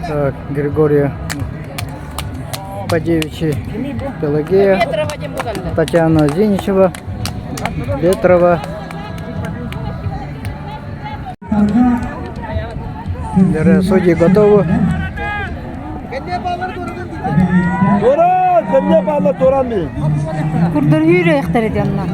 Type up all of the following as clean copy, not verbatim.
Так, Григория Падевичи Пелагея, Татьяна Зиничева, Ветрова. Судьи готовы. Курдар үүрөйөхтөр дьонно.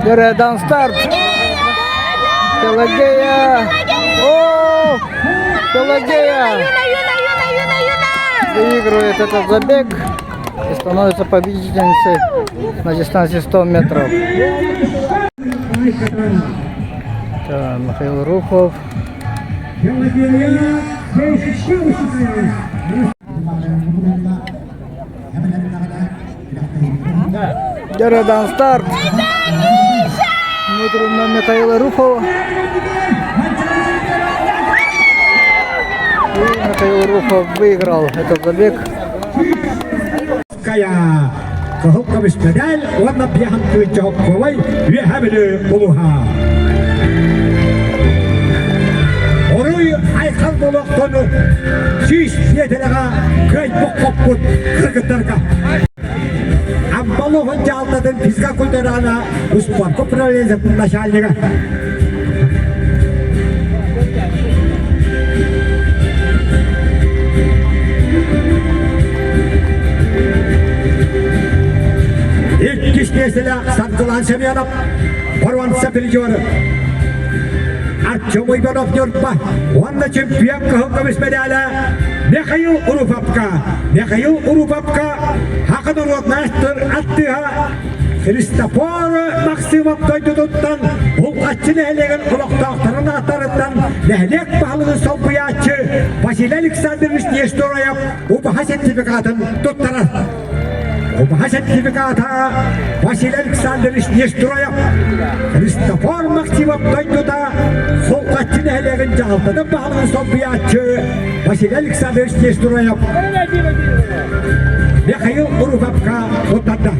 Первый дан старт. Пелагея. О, Пелагея выигрывает этот забег и становится победительницей на дистанции 100 метров. Так, Михаил Рухов. Дьэ, старт! Дмитриевна Михаила Руфова. И Михаил Руфов выиграл этот забег. Кая кыһыл көмүс медаль уонна биэһэн тыынча хоккуобай үөһэ Бүлүү улууһа. Оруй айхал буолуохтун 100 миэтэрэҕэ кыайбыт хоппут кыргыттарга. Амбалоһун дьаалтатын физкультурана успуорка управлениетын начальнига. Иккис миэстэлээх Саргылан Семенов, боруонса призеры. Артем Иванов Ньурба уонна чемпион кыһыл көмүс медалэ Михаил Уруповка. Михаил Уруповка Хака норуотнаастыр аттыһа Христофор Максимов дойдутуттан Булҕаччы нэһилиэгин олохтоохторун ааттарыттан нэһилиэк баһылыгын солбуйааччы Василий Александрович Нестороев убаһа сертификатын туттарар. Убаһа сертификата Василий Александрович Нестороев Христофор Максимов дойдута Булҕаччы нэһилиэгин дьаһалтатын баһылыгын солбуйааччы Василий Александрович Нестороев Михаил Уруповка туттарда.